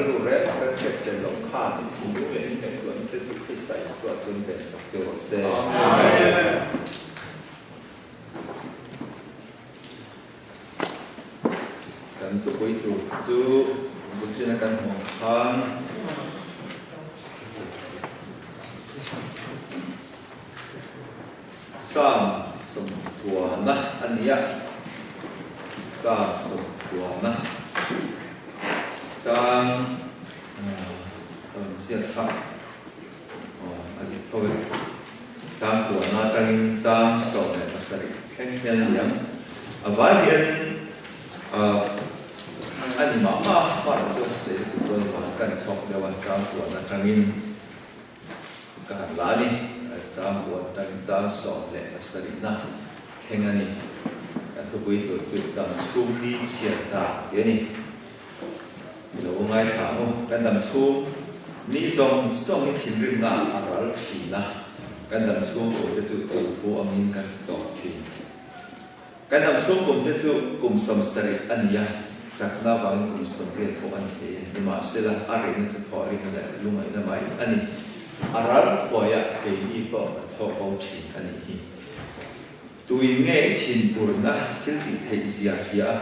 rilru reng reng hriat sel loh khan in thinlung leh in ngaihtuahna te chu Krista Isua chuan ven sak che rawh se. Amen. Kan thupui tur chu bulletin a kan hmuh ang khan Psalm sawmkuana a ni a, Psalm sawmkuana chang ka rawn ziak kha aw a dik tho e, chang kuana atangin chang 17 thleng hian a ni ang, a vai hianin a ni mah mah a, hmar chuan sei lutuk dawn vang kan chhawk deuh a, chang kuana atangin. Ka han la a ni. Chang buan atangin chang 17na thleng a ni. Kan thupui tur chu dam chhung ni chhiat ta tih a ni. I lo ngaithla ang u. Kan dam chhung ni zawng zawng hi thinrimna a ral thin a, kan dam chhung kum te chu thawnthu angin kan ti tawp thin. Kan dam chhung kum te chu kum 70 a ni a, chakna avangin kum 80 pawh a ni thei e. Nimahsela, a rehna chu thawh rinna leh lungaihna mai a ni. A ral thuaiah keini pawh kan thawk bo thin a nih hi. Tuin nge i thin urna thil tih theih zia hria a,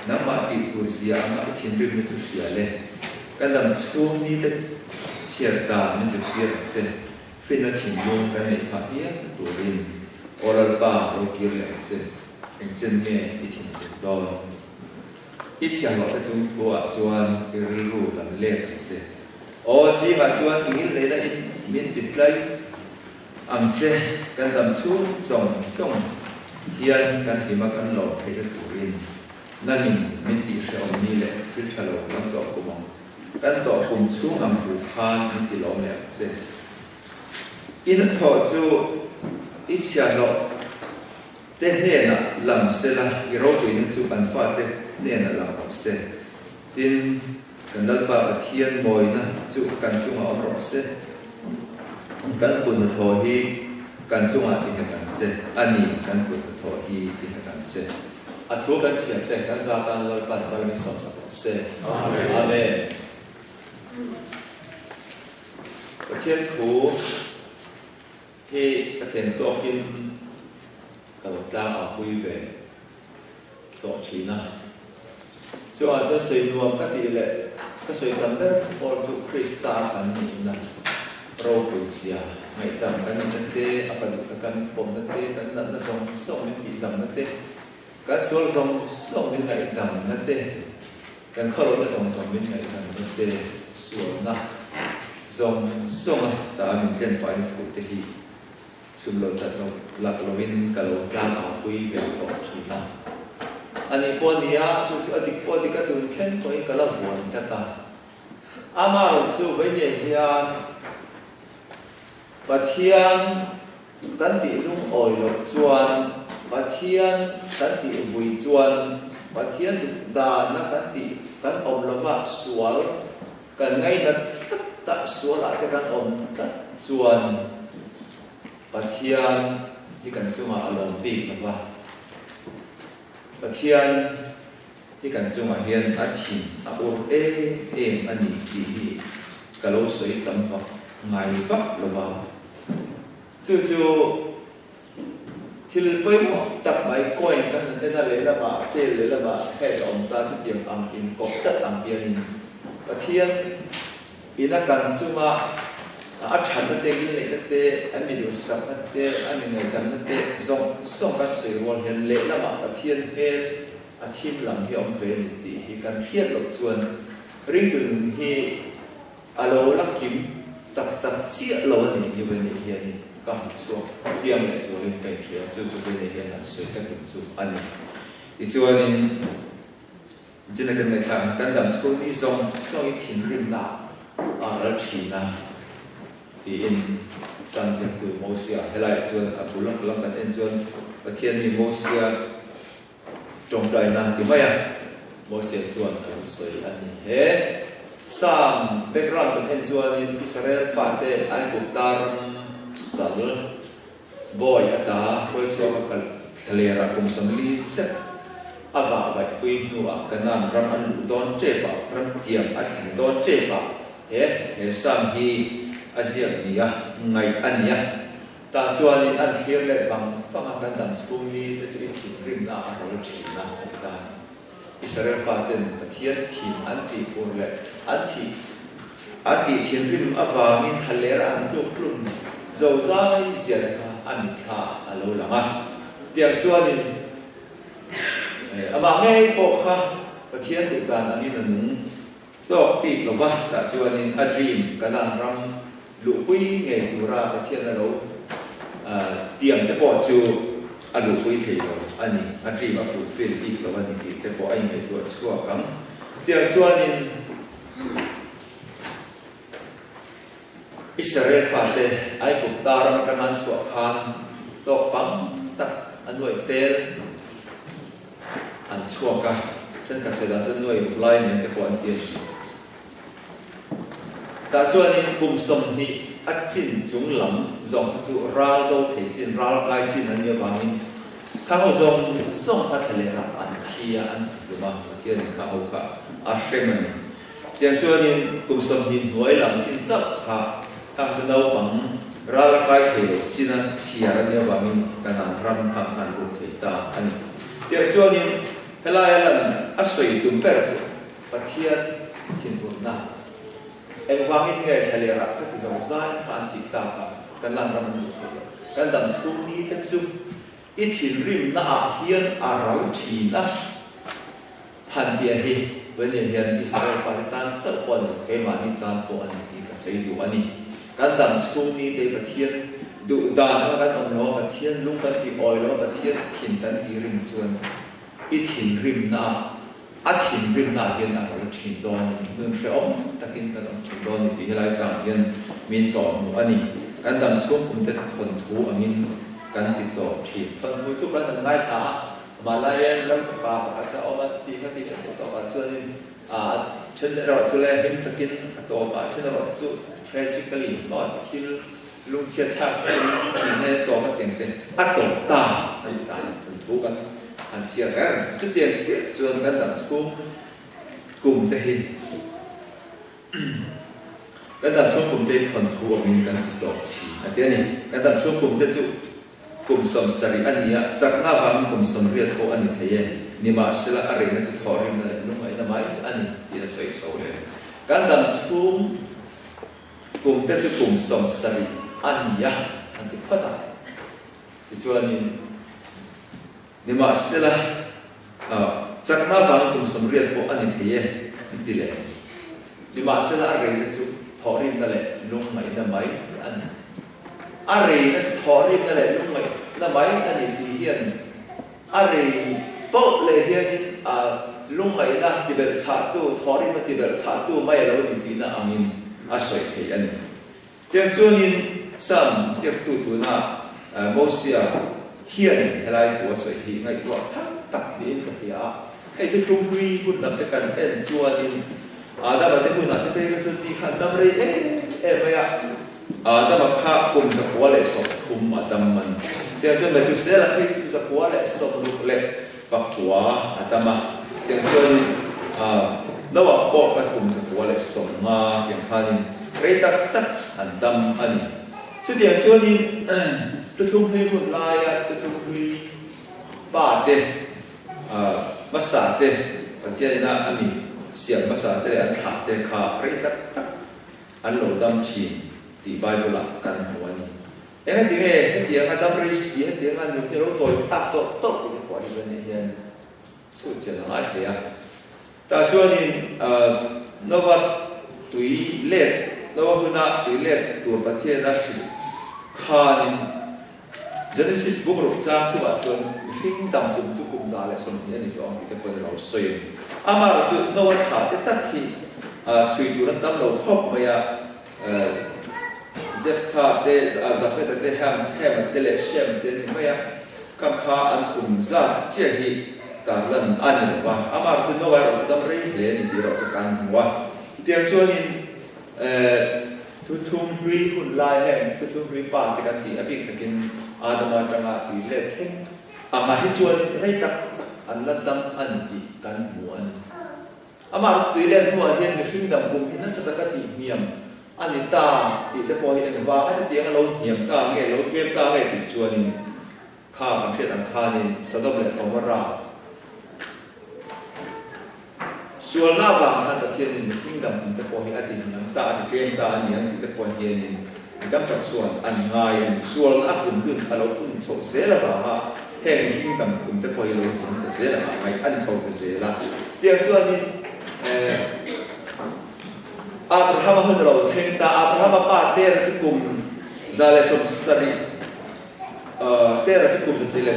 nangmah tih tur zia anga i thinrimna chu hria le. Kan dam chhung ni te chhiar dan min zirtir ang che. Finna thinlung kan neih phah hial turin Aw Lalpa lo kir leh ang che, engchen nge i thin tur dawn? I chhiahhlawh te chung thu ah chuan i rilru lam let ang che. Aw zingah chuan i ngilneihna in min ti tlai ang che, kan dam chhung zawng zawng hian kan hlima kan lawm theihna turin nangin min tihhrehawm ni leh thil tha lo kan tawh kum ang. Kan tawh kum chhung ang hu khan min ti lawm leh ang che. I hnathawh chu i chhiahhlawh te hnenah lang se la, i ropuina chu an fate hnenah lang rawh se. Tin, kan Lalpa Pathian mawina chu kan chungah awm rawh se. Kan kut hnathawh hi kan chungah ti nghet ang che, a ni, kan kut hnathawh hi ti nghet ang che. A thu kan chhiar te kan za tan Lalpan mal min sawmsak rawh se. Amen. Pathian thu hi ka thlen tawkin ka lo tlang au pui ve tawh thin a. Chungah chuan sawi nuam ka tih leh ka sawi tam ber pawl chu Krista kan nihna ropui zia ngaihdam kan nihna te, a fa duh taka min pawmna te, kan natna zawng zawng min tihdamna te, kan sual zawng zawng min ngaihdamna te, kan khawlawhna zawng zawng min ngaihdamna te, sualna zawng zawnga ta min tlenfaina thu te hi Chhun lo chat lo lak loin ka lo tlang au pui ve tawh thin a. Ani pawh nia, chu chu a dik pawh dik a tun thleng pawhin ka la vuan tlat a. Amaherawh chu veinia hian Pathian kan tih lungawi loh chuan, Pathian kan tih vui chuan, Pathian duh dana kan tih kan awm lova sual Kan ngainat tlat tak sualah te kan awm tlat chuan Pathian hi kan chungah a lawm bik lo va, Pathian hi kan chungah hian a thin a ur em em a ni tih hi ka lo sawi tam vak ngai vak lo va. Chu chu thil pawimawh tak mai coin kan han en a lehlamah tail lehlamah head a awm ta chutiang ang inkawp tlat ang hianin Pathian ina kan chunga a thatna te ngilneihna te a mi duhsakna te a mi ngaihdamna te zawng zawng kan sawi rual hian lehlamah Pathian hmel a thim lam hi a awm ve a ni tih hi kan hriat loh chuan ringtu nun hi A lo la kim tak tak chiah lo a nih hi Vene hianin ka hmu chhuak chiang leh zualin ka inhria chu chu Vene hian han sawi ka tum chu a ni. Tichuanin Jin-a kan ngaihthlak ang kan dam chhung ni zawng zawngin thinrimna a ral thin a tiin Sam ziaktu Mosia helaiah chuan a bul lam kan en chuan Pathian mi Mosia Tawngtaina ti mai a, Mosia chuan a lo sawi a ni. He Psalm background kan en chuanin Israel fate Aigupta ram sal bawi ata hruai chhuak a kal thlalera kum 40 zet. A vahvaihpui hnuah Kanaan ram an luh dawn tep ah, ram tiam a thleng dawn tep ah he he Sam hi a ziak nia ngaih a ni a. Tah chuanin an thlir let vang vang a, kan dam chhung ni te chu i thinrimna ah a rawl thin a, a ti ta. Israel faten Pathian thin an tih ur leh an thih an tih thinrim avangin thaler an tluk tlum zozai zia te kha a mitthla a lo lang a. Tiang chuanin Amah ngei pawh kha Pathian duh dan angin a nung tawk bik lo va, tah chuanin a dream Kanaan ram luhpui ngei tura Pathian a lo tiam te pawh chu a luhpui thei lo a ni, a dream a fulfill bik lo a ni tih te pawh a inngaihtuah chhuak ang. Tiang chuanin Israel fate Aigupta ram atanga an chhuah khan tawk fang tak a nuaih tel an chhuak a, thenkhat sawi dan chuan nuaih ruk lai nen te pawh an ti a ni. Tah chuanin kum 20 a chin chung lam zawng kha chu ral do thei chin, ral kai chin an nih avangin khang ho zawng zawng kha thla leh rah an thi a, an hlum a, Pathianin khang ho kha a hrem a ni. Tiang chuanin kum 20 hnuai lam chin chauh kha khang chu naupang ral a kai thei lo chin a chhiar a nih avangin Kanaan ram kha khan lut thei ta a ni. Tiang chuanin helaia lan a sawi tum ber chu Pathian thinhurna engvangin nge thlalerah ka ti zo zai kha an thih ta kha Kanaan ram an luh thei lo. Kan dam chhung ni te chu i thinrimna ah hian a ral thin a. Han tih a hi, Vania hian Israel fate tan chauh pawh a ni, keimahni tan pawh a ni tih ka sawi duh a ni. Kan dam chhung ni te Pathian duh dan anga kan awm lo a, Pathian lung kan tih awi lo a, Pathian thin kan tih rim chuan i thinrimna ah, a thinrimna ah hian a ro thin dawn a ni. Nun hrehawm takin kan awm thin dawn a ni tih helai changah hian min ka awm hmuh a ni. Kan dam chhung kum te chu thawnthu angin kan ti tawp thin. Thawnthu chu kan han ngaithla a, Amah hian ram fapa pakhat a awm a, chuti kha ti kan tih tawpah chuanin a then erawh chu le hlim takin a tawp a, then erawh chu tragically maw thil lungchhiat thlak takin thihna hian tawp a tiang te a tawp ta a ti ta a ni. Chun thu kan han chhiar reng reng chu chutiang chiah chuan kan dam chhung kum te hi kan dam chhung kum te hi thawnthu awmin kan ti tawp thin a ti a ni. Kan dam chhung kum te chu Kum 70 a ni a, chakna avangin kum 80 pawh a ni thei e. Nimahsela, a reina chu thawhrimna leh lungngaihna mai a ni tih a sawi chho leh. Kan dam chhung kum te chu kum 70 a ni a, an ti phawt a. Tichuanin, nimahsela, chakna avangin kum 80 pawh a ni thei e, an ti leh. Nimahsela, a reina chu thawhrimna leh lungngaihna mai a ni. A reina chu thawhrimna leh lungngaihna mai a ni tih hian a rei poh leh hianin a lungngaihna tibelh chhahtu, thawhrimna tibelh chhahtu mai a lo ni tihna angin a sawi thei a ni. Tiang chuanin Psalm ziaktu tuna Mosia hianin helai thu a sawi hi ngaihtuah thar tak niin ka hria a. Hei chu tlunghlui hun lam te kan en chuanin Adama te hunah te phei kha chuan mi kha an dam rei em em mai a. Adama kha kum 130 a dam a ni. Tiang chuan Methuselah phei chu 169 a dam a. Tiang chuanin Noah pawh kha kum 150 tiang khanin rei tak tak an dam a ni. Chutiang chuanin Thuthlunghlui hun laia Thuthlunghlui pa te, hmasa te, Pathian ina a mi siam hmasa te leh an thlah te kha rei tak tak an lo dam thin tih Bible-ah kan hmu a ni. Engati nge hetianga dam rei si, hetianga nun hi a lo tawi tak tawh tawh tih te pawh hi chuan hian chhut chen a ngai hle a. Tah chuanin Nova tui let, Nova huna tui let tur Pathian a hrilh khanin Genesis book ruk chang thumah chuan mihring dam kum chu kum 120 a ni tawh ang tih te pawhin a lo sawi a ni. Amaherawh chu Noah thla te tak hi chhui tur an tam lo khawp mai a, Zeptha te, Zafeta te, Hema te leh Shem te ni mai a, khang kha an kum zat chiah hi tarlan a ni lo va. Amaherawh chu Noah erawh chu dam rei hle a ni tih erawh chu kan hmu a. Tiang chuanin Thuthlung hlui hun lai heng thuthlung hlui pa te kan tih a bik takin Adama atanga tui let thleng angah hi chuanin rei tak tak an la dam a ni tih kan hmu a ni. Amah chu tui let hnuah hian mihring dam kum hi nasa taka tih hniam a ni ta tih te pawh hi engvanga chutiang a lo hniam ta nge, lo tlem ta nge tih chuanin kha kan hriat ang khanin Sodom leh Gomorrah sualna avang khan Pathianin mihring dam kum te pawh hi a ti hniam ta, a ti tlem ta a ni ang tih te pawh hianin mi tam tak chuan an ngai a ni. Sualna a pun lun a lo pun chhoh zel avanga heng mihring dam kum te pawh hi lo hniam ta zel ang a ngaih a ni chho ta zel a. Tiang chuanin eh Abrahama hun a lo thleng ta, Abrahama pa Tera chu kum 170 Tera chu kum 125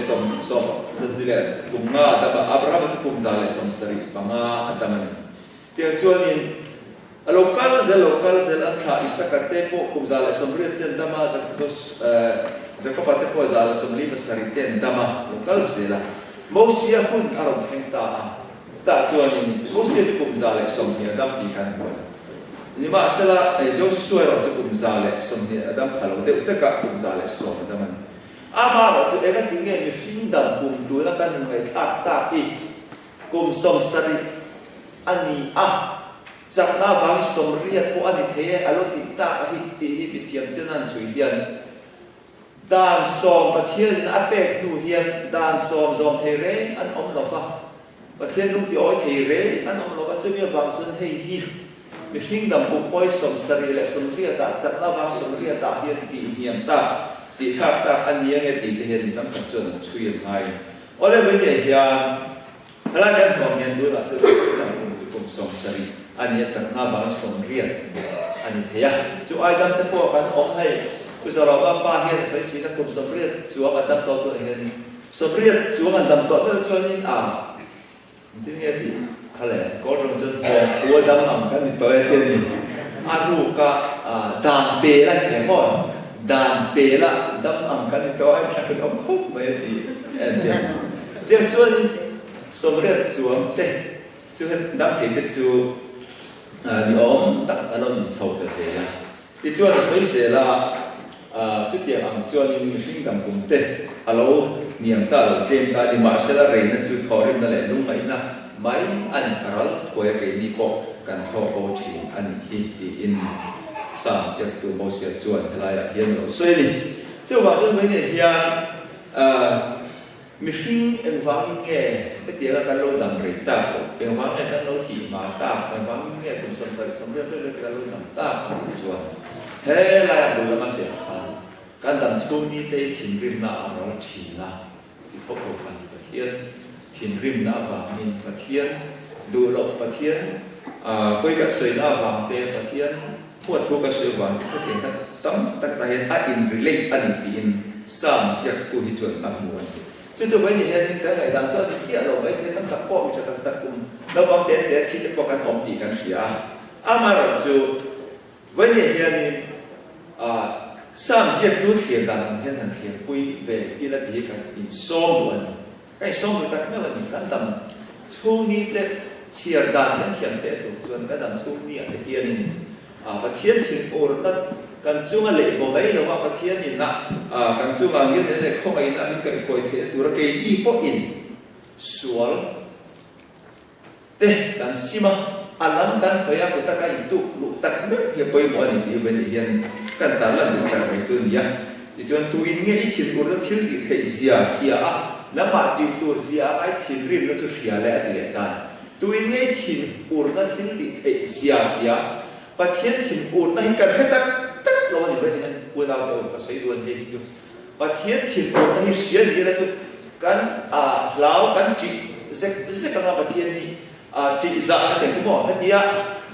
a dam a, Abrahama chu kum 175 a dam a ni. Tiang chuanin a lo kal zel, lo kal zel an thlah Isaka te pawh kum 180 te an dam a, Jakoba te pawh 147 te an dam a, lo kal zel a. Mosia hun a rawn thleng ta a, tah chuanin Mosia chu kum 120 a dam tih kan hmu a ni. Nimahsela, Josua erawh chu kum 120 a dam pha lo deuh hlek a, kum 110 a dam a ni. Amaherawhchu engati nge mihring dam kum tuna kan inngaihthlak tak hi Kum 70 a ni a, chakna avangin 80 pawh a ni thei e, a lo tih tak a hi tih hi mithiam ten an chhui hian dan sawm Pathianin a pek hnu hian dan sawm zawm thei reng an awm lo va, Pathian lung ti awi thei reng an awm lo va, chumi avang chuan hei hi mihring dam kum pawi 78 ah chakna avang 80 ah hian tih hniam tak, tih thlak tak a ni ange tih te hian mi tam tak chuan an chhui an ngai. Awle Vawinia hian helai kan hmuh ang hian tunah chuan mipui tam kum chu kum 70 a ni a, chakna avangin 80 a ni thei a. Chu ai dam te pawh kan awm hei, Pu Zarova pa hian a sawi thin a, kum 80 chuang an dam tawh tunah hianin 80 chuang an dam tawh meuh chuanin a engtin nge tih kha le, Kawl tawng chuan hawng khu a dam ang kan ni tawh e ti a ni. A ruka dan tel a ni emaw dan tel a dam ang kan ni tawh a, engthla kan awm khawp mai a ti entir. Tiang chuanin 80 chuang te chu dam thei te chu ni awm tak a lo ni chho ta zel a. Tichuan a sawi zel a, chutiang ang chuanin mihring dam kum te a lo hniam ta lo tlem ta a ni. Mahsela reina chu thawhrimna leh lungngaihna mai a ni, a ral thuai a keini pawh kan thlawk bo thin a nih hi tiin Psalm ziaktu Mosia chuan helaiah hian a lo sawi a ni. Chuvang chuan vawiinah hian Mihring engvangin nge hetianga kan lo dam rei tak loh? Engvang nge kan lo thih hma tak? Engvangin nge kum 70 70 vel te kan lo dam tak tih chuan he laia bul lama hriat khan kan dam chhung ni te hi thinrimna a ral thin a ti tho tho kha a ni. Pathian thinrimna avangin Pathian duh loh Pathian kawi kan sawina avang te Pathian Huat thu ka sawi vang chu khatiang kha tam tak tah hian a in relate a ni tiin Psalm ziaktu hi chuan a hmu a ni. Chu chu vawiin hianin kan ngaihdan chu a ni chiah lo mai thei tam tak pawh mi tha tak tak kum naupang te te thi te pawh kan awm tih kan hria a. Amaherawh chu vawiin hianin Psalm ziaktu thlir dan ang hian han thlirpui ve ila tih hi ka insawm duh a ni. Ka insawm duh tak meuh a ni. Kan dam chhung ni te chhiar dan kan thiam theih a tur chuan kan dam chhung ni ah te hianin Pathian thinurna kan chunga leh baw mai lo a, Pathianin a kan chunga ngilneih leh khawngaih in a min kaihhruai theih a tur a, keini pawhin sual te kan sim a, a lam kan hawi a, kuta ka intuk luh tak meuh hi a pawimawh a ni tih vawiin hian kan tan lan duh tak mai chu a ni a. Tichuan, tuin nge i thinurna thil tih theih zia hria a, lamah tih tur zia a ngai thinrimna chu hria le a ti leh ta. Tuin nge i thinurna thil tih theih zia hria? Pathian thinurna hi kan hre tak tak lo a ni vawiin hian unau te u ka sawi duh a ni hei hi chu. Pathian thinurna hi hria ni ila chu kan hlau kan ṭih zek zek anga Pathian hi ṭih zah a tiang chu maw hetia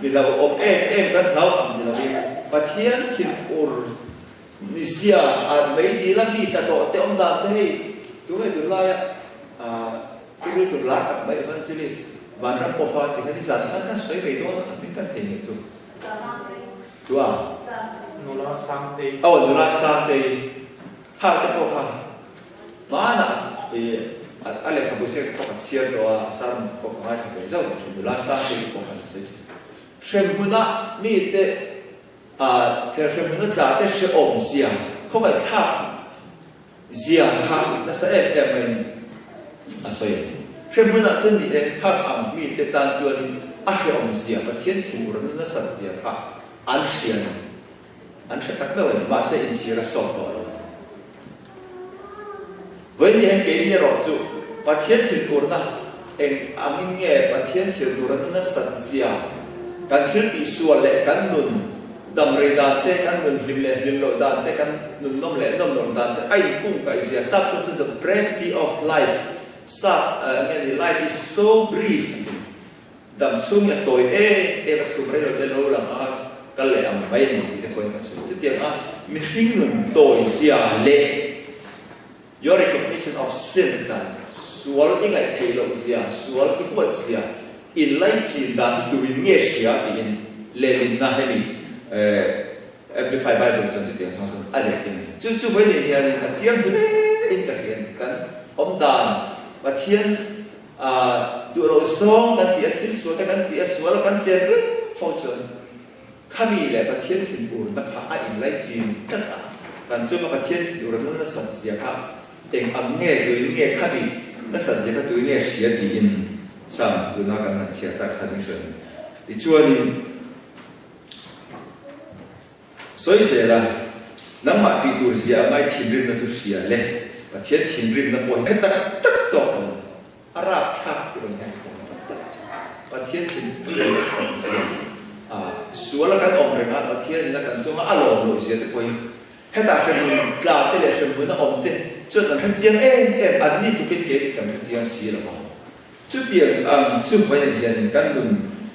mi lo awm em em kan hlau ang ni lovin Pathian thinur ni zia an mei dil a mi tla tawh te awm dan te hei tunge tunlaia thil tur lar tak mai evangelist Vanram Pawfa tih kha nizan khan kan sawi mai dawn a tak min kan thei ngei chu. Chua? Nula Sangtei. Aw, Nula Sangtei. Kha te pawh kha hmanah i a lehkhabu ziak te pawh ka chhiar tawh a, a sermon te pawh ka ngaithla ve zauh thin. Nula Sangtei pawh khan a sawi thin. Hremhmunah mite hremhmuna tla te hrehawm zia khawngaihthlak zia kha nasa em em maiin a sawi a ni. Hremhmunah chuan ni e, khang ang mite tan chuanin a hrehawm zia, Pathian thinurna nasat zia kha an hria ni. An hre tak meuh a ni, mahse inchhir a sawt tawh lo a ni. Vawiin hian keini erawh chu Pathian thinurna eng angin nge Pathian thinurna nasat zia, kan thil tihsual leh kan nun dam rei dan te, kan nun hlim leh hlim loh dan te, kan nun nawm leh nawm loh dan te a inkungkaih zia, sap phun chu the brevity of life, sap nge ni life is so brief an ti. Dam chhung hi a tawi em em a, chhum rei lo te lo lang a kal leh ang mai a ni tih te pawhin kan sawi. Chutiang a mihring nun tawi zia leh your recognition of sin dan, sual i ngaih theih loh zia, sual i huat zia, in laichin dan hi tuin nge hria tiin lehlinna hemi Amplify Bible chuan chutiang zawng chuan a lehling a ni. Chu chu vawiin hianin a chiang hle in ka hria a ni. Kan awm dan Pathian A duh loh zawng kan tih a, thil sual te kan tih a, sual a kan chen reng fo chuan khami leh Pathian thinurna kha a inlai chin tlat a, kan chunga Pathian thinurna nasat zia kha eng ang nge, tuin nge khami nasat zia kha tuin nge hria tiin cham tuna kan han chhiar tak khan min hrilh a ni. Tichuanin. Sawi zel a, nangmah tih tur zia a ngai thinrimna chu hria le, Pathian thinrimna pawh hi tak tak tawk lo a ni. A rapthlak tih rawn hian ka awm tak tak chu. Pathian thinrimna san zia a sual a kan awm reng a, Pathian in a kan chunga a lawm loh zia te pawh hi hetah hremhmun tla te leh hremhmun a awm te chuan an hrechiang em em, an ni tukin keini kan hrechiang si lo a. Chutiang ang chu vawiin hianin kan nun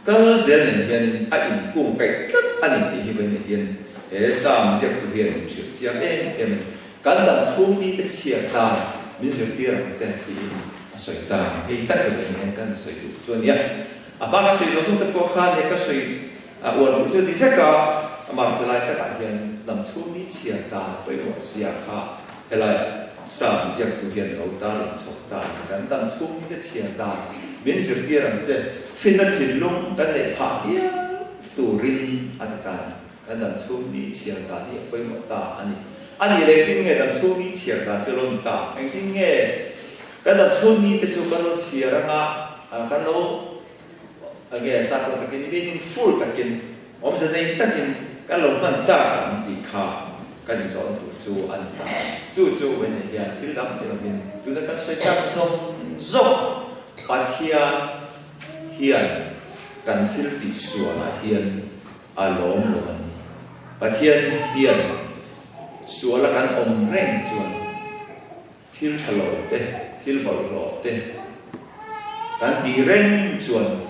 kal zel nen hianin a inkung kaih tlat a ni tih hi vawiin hian he Psalm ziaktu hian min hrilh chiang em em a ni. Kan dam chhung ni te chhiar tan min zirtir ang che tiin a sawi ta a ni. Hei tak hi vawiin hian kan sawi duh chu a nia. A hma ka sawi zawng zawng te pawh khan he ka sawi uar duh chu a ni vek a, amah chu lai takah hian dam chhung ni chhiar tan pawimawh zia kha helaiah Psalm ziaktu hian lo tar lang chhawk ta a ni. Kan dam chhung ni te chhiar dan min zirtir ang che, finna thinlung kan neih phah hial turin a ti ta a ni. Kan dam chhung ni chhiar dan hi a pawimawh ta a ni. A nih leh engtin nge dam chhung ni chhiar dan chu lo ni ta? Engtin nge kan dam chhung ni te chu kan lo chhiar anga kan lo enge sakhaw takin meaningful takin awmze nei takin kan lo hman tak ang tih kha kan inzawn tur chu a ni ta. Chu chu Wayne hian thil dang ti lovin tuna kan sawi tak zawk zawk Pathian hian kan thil tih sualah hian a lawm lo a ni. Pathian hian suala kan awm reng chuan Thil tha lo te, thil bawlhhlawh te kan tih reng chuan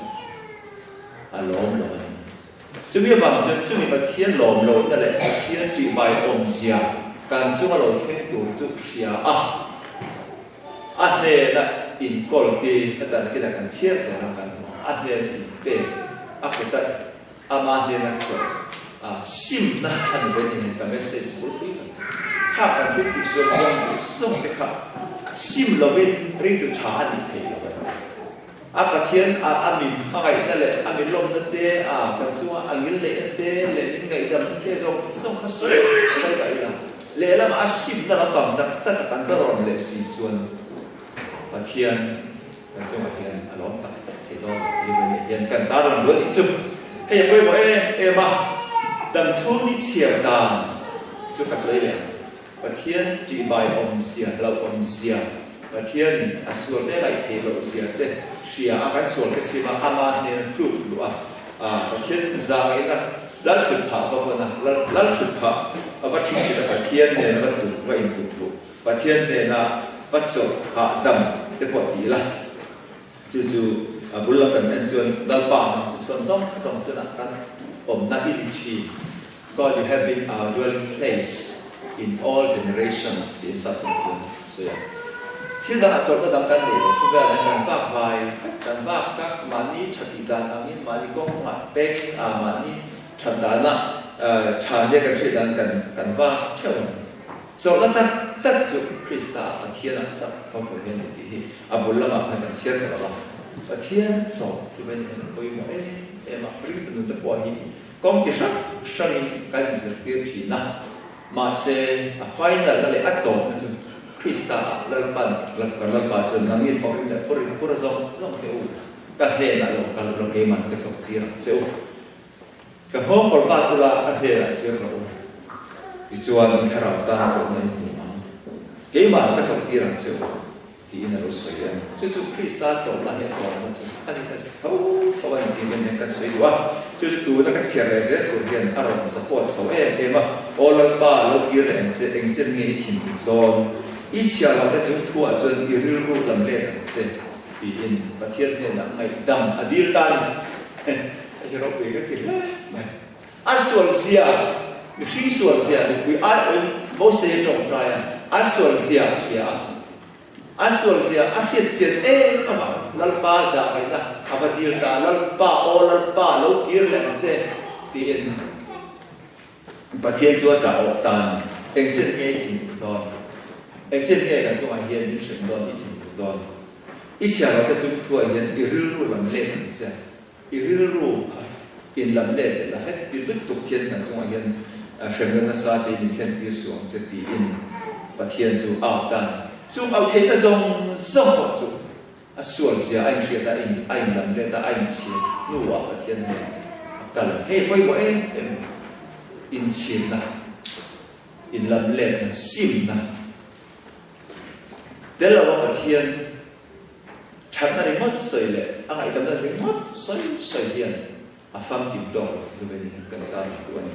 a lawm lo a ni. Chumi avang chuan chumi Pathian lawm lohna leh Pathian ṭihbai awmzia kan chunga lo thleng tur chu hria a, a hnena inkawl ti heta nakinah kan chhiar zel ang kan hmu ang, a hnena inpek, a kuta Ama hnena chawlh a simna a ni ve nen ka message bulpui tak chu kha kan thil tih sual zawng zawng te kha sim lovin ringtu tha a nih theih lo a ni. A Pathian a a min hmangaihna leh a min lawmna te a kan chunga a ngil neihna te leh min ngaihdamna te zawng zawng kha sawi sawi a ila lehlamah a simna lampang tak tak a kan tawrawn leh si chuan Pathian Kan chungah hian a lawm tak tak thei dawn lo tih hi hian kan tar lang duh a nih chu. Hei a pawimawh em em a, dam chhung ni chhiar dan chu ka sawi leh ang. Pathian ṭihbai awmzia, hlauh awmzia, Pathianin a sual te ngaih theih loh zia te hria a, kan sual te sim a, ama hnena tluk luh a, Pathian zangaihna lal ṭhut phah va vawn a, lal ṭhut phah a va ṭhing ṭhin a, Pathian nena va tuk va intuk luh. Pathian hnena va chawlh hahdam te pawh ti ila, chu chu a bul lam kan en chuan Lalpa nang chu chhuan zawng zawng chunah kan awmna i ni thin. God you have been our dwelling place in all generations tiin sap lam chuan a sawi a. Thil dangah chawlhna dang kan nei lo, khawvel ah hian kan vak vai vek, kan vak kak, mahni tha tih dan angin, mahni kawngah pengin a mahni that danah tha nia kan hriat dan kan vak theuh ang. Chawlhna tak tak chu Krista Pathianah chauh tho tho hian a ni tih hi a bul lamah khan kan chhiar ta lo a. Pathiana chawlh hi mai ni hian a pawimawh em em a, ringtu nun te pawh hi kawng chi hrang hrangin kan inzirtir thin a, mahse a final na leh a tawpna chu. Krista ah Lalpan, kan Lalpa chuan nangni thawhrim leh phur in phur zawng zawng teh u, ka hnenah lo kal ula keiman ka chawk tir ang che u. Ka nghawng kawr bat ula ka hnenah zir rawh u. Tichuan thlarau tan chawhna in hmu ang. Keimah ka chawk tir ang che u. Tiin a lo sawi a ni. Chu chu Krista chawlhna hi a tawpna chu a ni ta tho tho a ni tih hian hian kan sawi duh a. Chu chu tuna ka chhiar leh zel tur hian a rawn support chho em em a, Aw Lalpa, lo kir leh ang che, eng chen nge i thin duh dawn? I chhiar lo te chung thuah chuan i rilru lam let ang che, tiin Pathian hnenah ngaihdam a dil ta a ni. Hei hi ropui ka ti hle mai. A sual zia, mihring sual zia mipui aiawhin Mose a tawngtai a, a sual zia a hria a. A sual zia a hriat chian em avangin Lalpa zah ngaihna a va dil ta a, Lalpa, aw Lalpa, lo kir leh ang che, tiin Pathian chu a tah awh ta a ni. Eng chen nge i thinur dawn? Eng chen nge kan chungah hian min hrem dawn, i thinur dawn? I chhiar loh te chung thuah hian i rilru lam let ang che. I rilru kha in lam let leh la het ti lutuk hian kan chungah hian hremna nasa te min thlen tir suh ang che tiin Pathian chu a au ta a ni. Chung au theihna zawng zawng pawh chu a sual zia a inhriat a, a in lam let a, a inchhir hnuah Pathian nen a kal a ni. Hei pawimawh em em inchhirna, in lam letna, simna tel lova Pathian Thatna ringawt sawi leh a ngaihdamna ringawt sawi sawi hian a famkim tawk lo thil ve ni hian kan tar lang duh a ni.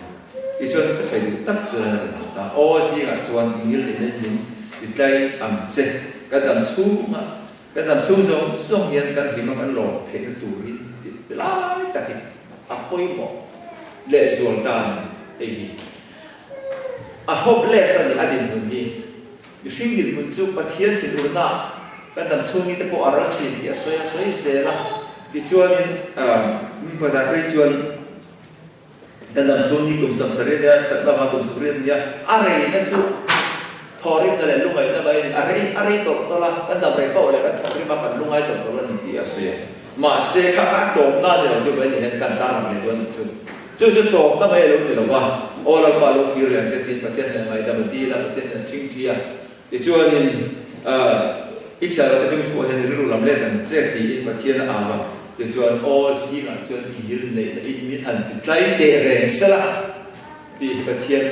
Tichuan ka sawi duh tak chuan a rawn lang ta. Aw zingah chuan ngil neihna in min ti tlai ang che. Kan dam chhunga kan dam chhung zawng zawng hian kan hlima kan lawm theihna turin ti lai tak hi a pawimawh lehzual ta a ni. Hei hi a hopeless a ni a dinhmun hi. Mihring dinhmun chu Pathian thinurna kan dam chhungi te pawh a ral thin tih a sawi a sawi zel a. Tichuanin Mipa phei chuan kan dam chhungi kum 70 nia, chakna vang kum 80 nia, a reina chu thawhrimna leh lungaihna maiin a rei a rei tawlh tawlh a, kan dam rei poh leh kan thawhrim a, kan lungai tawlh tawlh a ni tih a sawi a. Mahse kha kha a tawpna a ni lo tih mai ni hian kan tan ang leh duh a nih chu. Chu chu tawpna mai a lo ni lo va, Aw Lalpa lo kir leh ang che tiin Pathian hian a ngaidam a dil a, Pathian hian a ṭhingṭhi a. Tichuanin, I chhiar loh te chung thuah hian i rilru lam let ang che tiin Pathian a au a. Tichuan, Aw zingah chuan i ngil neihna in min han ti tlai teh reng sela tih hi Pathian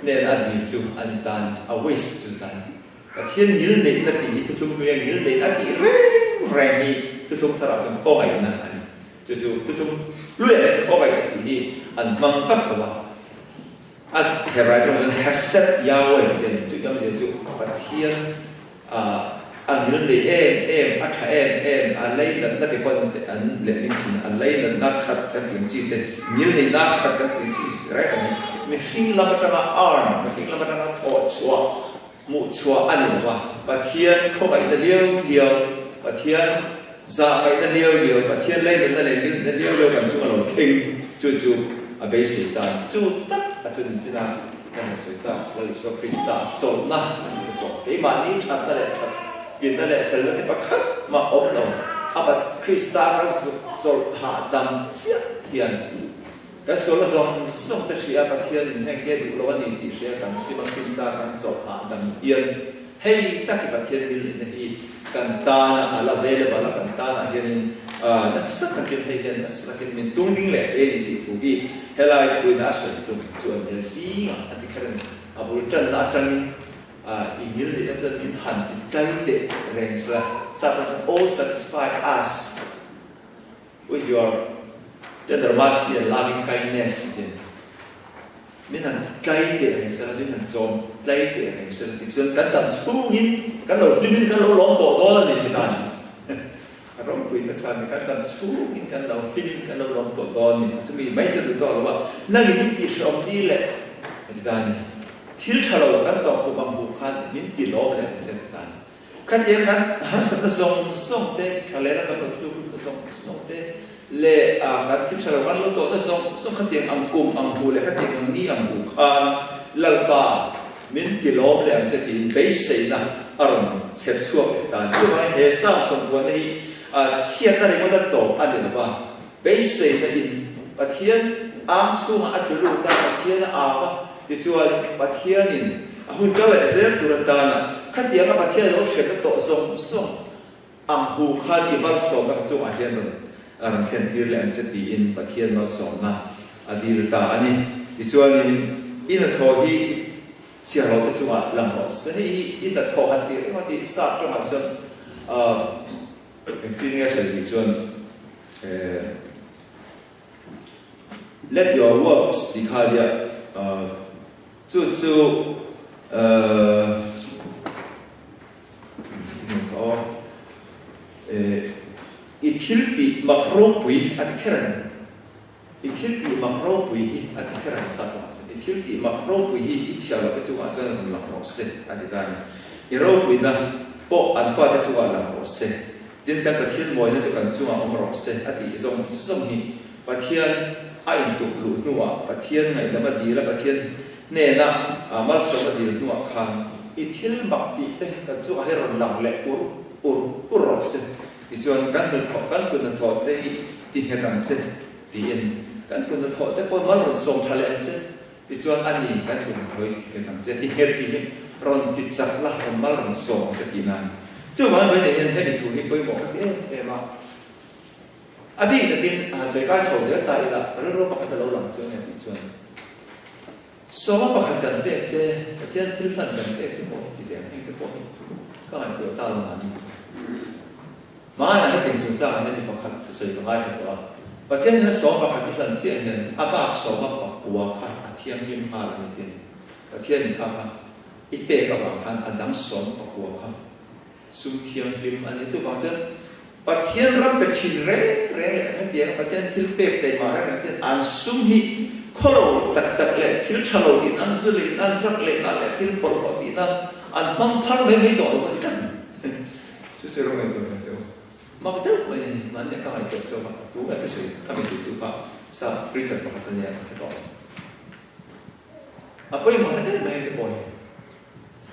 hnena a dil chu a ni tan, a wish chu tan. Pathian ngil neihna tih hi thuthlung hnuaia ngil neihna tih reng reng hi thuthlung tharah chuan khawngaihna a ni. Chu chu thuthlung hluia leh khawngaihna tih hi an hmang vak lo a. A Hebrai tawng chuan Hesed Yahweh tih a ni. Chu awmzia chu Pathian a ngil nei em em, a tha em em, a leinatna te pawh an lehling thin a, a leinatna khat kan tih ang chi te, ngil neihna khat kan tih ang chi reng a ni. Mihring lam atanga arm, mihring lam atanga thawhchhuah Hmuh chhuah a ni lo a, Pathian khawngaihna liau liau, Pathian zahngaihna liau liau, Pathian leinatna leh ngilhna liau liau kan chung a lo thleng, chu chu a beisei ta a ni. Chu tak a chu ninchin a kan han sawi tak, Lal Isua Krista chawlhna a ni te pawh keimahni thatna leh that tlinna leh felna te pakhat mah awm lo, a Pat Krista kan zuk chawlh hahdam chiah hian, Kan sualna zawng zawng te hria Pathianin heng nge duh lo a ni tih hria kan sim a Krista kan chawlh hahdam hian hei tak hi Pathian milneihna hi kan tana a la available a kan tanah hianin nasa takin hei hian nasa takin min tung ding leh thei a ni tih thu hi helai thuina a sawi tum chu an hel zingah a ti kher a ni. A bul tanna atangin i milneihna chuan min han ti tlai teh reng sela sap ram chuan Oh satisfy us With your tender mercy and loving kindness tiin min han tlai teh reng sela, min han chawm tlai teh reng sela tichuan kan dam chhungin kan lo hlimin kan lo lawm tawh dawn a ni ti ta ni. A ropui nasa ni, kan dam chhungin kan lo hlimin kan lo lawm tawh dawn ni. Chumi mai chu duh tawh lo a, nangin min tihhrehawm ni le a ti ta ni. Thil tha lo kan tawh kum ang hmuh khan min ti lawm leh ang che a ti ta ni. Khatiang kan harsatna zawng zawng te, thlalena kan lo tluk hlutna zawng zawng te leh kan thil tha lo kan lo tawhna zawng zawng khatiang ang kum ang hmu leh khatiang ang ni ang hmu khan Lalpa min ti lawm leh ang che tiin beiseina a rawn chhep chhuak leh ta a ni. Chuvangin he Psalm sawmkuahna hi chhiatna ringawt a tawp a ni lo va, beiseina in Pathian ang chhungah a tlu lut a, Pathian a au a, tichuan Pathianin. A hun kal leh zel tur atana khatianga Pathian lo hriatna tawh zawng zawng ang hu khan i malsawmna ka chungah hian rawn rawn thlen tir leh ang che tiin Pathian malsawmna a dil ta a ni. Tichuanin i hnathawh hi i chhiar lo te chungah lang rawh se. Hei hi i hnathawh han tih ringawt hi sap tawngah chuan engtin nge sawi tih chuan Let your works tih kha nia chu chu i thil tih mak ropui a ti kher a ni. I thil tih mak ropui hi a ti kher a ni sap ang chu. I thil tih mak ropui hi i chhiar loh te chungah chuan rawn lang rawh se a ti ta a ni. I ropuina pawh an fate chungah lang rawh se. Tin, kan Pathian mawina chu kan chungah awm rawh se a tih zawng zawng hi Pathian a intuk luh hnuah, Pathian ngaihdam a dil a, Pathian hnena malsawm a dil hnuah khan i thil mak tih te kan chungah hi rawn lang leh ur ur ur rawh se. Tichuan, kan hnathawh, kan kut hnathawh te hi ti nghet ang che tiin kan kut hnathawh te pawh mal rawn sawm tha leh ang che. Tichuan, a ni, kan kut hnathawh hi ti nghet ang che, ti nghet tih hi rawn ti chak la, rawn mal rawn sawm ang che tih nan. Chuvangin vawiin hian hemi thu hi pawimawh ka ti em em a. A bik takin a han sawi kai chho zel ta ila, ka rilru pakhat a lo lang chu enge tih chuan sawma pakhat kan pek te, Pathian thil hlan kan pek te pawh hi ti ve ang heng te pawh hi ka ngaihtuah ta lo mahni chu. Hmanah hetiang chungchangah hian mi pakhat thusawi ka ngaithla tawh a, Pathian hian sawma pakhat i hlan chiah hian a bak sawma pakua kha a thianghlim nghal a ni tih a ni. Pathianin kha kha i pek avang khan a dang sawm pakua kha Sum thianghlim a ni. Chuvang chuan Pathian ram pe thin reng reng leh hetiang Pathian thil pek taima reng reng ten an sum hi khawlo tak tak leh thil tha lo tih nan, zu leh nan, drug leh nan leh thil bawlhhlawh tih nan an hmang phal mai mai tawh lo a ti tlat. Chu chu rawng ngaihtuah hmel teh u. Mak deuh mai ni, mahni ka ngaihtuah chuak a, tu nge thusawi ka mi sawitu kha sa preacher pakhat a nia ka hre tawh lo. A pawimawh na em mai te pawh hi.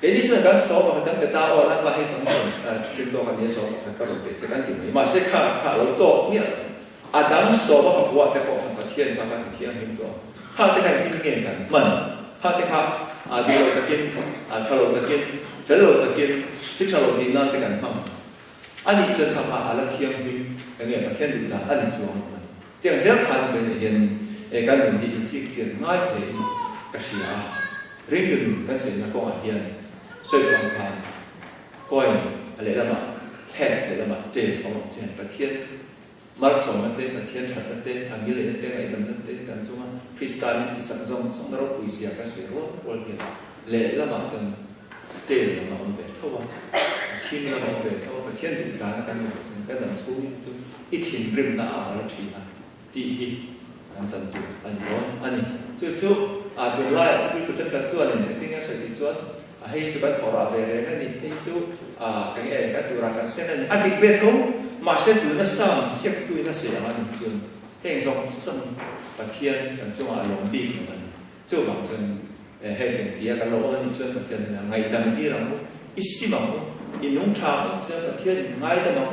Keini chuan kan saw pakhat kan pe ta aw, Lalpa hei zawng rawn rin tawk a nia saw pakhat ka rawn pe che kan ti mai. Mahse kha kha a lo tawk miah lo. A dang sawma pakua te pawh khan Pathian kha kha ti thianghlim tawh. Kha te kha engtin nge kan hman? Kha te kha a dik lo takin, a tha lo takin, fel lo takin, thil tha lo tih nan te kan hmang. A nih chuan kha kha a la thianghlim enge Pathian duh dan a ni chuang lo a ni. Tiang zel khan vei nei hian e kan nun hi inchik chian ngai hle in ka hria a, ringtu nun kan sawina kawngah hian sawi pang khan coin a lehlamah head lehlamah tail awm ang chian Pathian malsawmna te, Pathian thatna te, a ngilneihna te, ngaihdamna te kan chunga Krista min tisak zawng zawng na ropui zia kan sawi rual rual hian lehlamah chuan tail lam a awm ve tho a, a thim lam a awm ve tho a, Pathian duh dana kan awm chuan kan dam chhungin chu I thinrimna a ral thin a tih hi kan chan tur a ni dawn a ni. Chu chu a tunlaiah te thil thenkhat chuanin engtin nge sawi tih chuan a hei chu kan thawh rah ve reng a ni, hei chu a eng nge kan turah kan sen a ni. A dik ve tho, mahse tuna Psalm siaktuin a sawi ang a nih chuan heng zawng zawng Pathian kan chungah a lawm bik lo a ni. Chuvang chuan hei tiang tia kan lo awm a nih chuan Pathian hian a ngaihdam i tir ang u, i sim ang u, i nung tha ang u tichuan Pathian in ngaidam ang.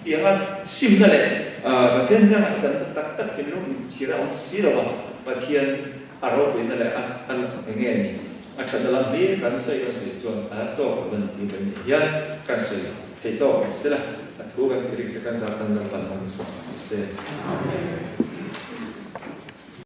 Chutianga simna leh Pathian hian a ngaihdam ta tak tak thinlung inchhir a awm si lo va, Pathian a ropuina leh a eng nge ni a thatna lam hlir kan sawi kan sawi chuan a la tawk lo a ni tih mai nih hian kan sawi theih tawk ang sela, a thu kan tih rik te kan zat tan lalpan hmangin sawmsak ni se. Amen.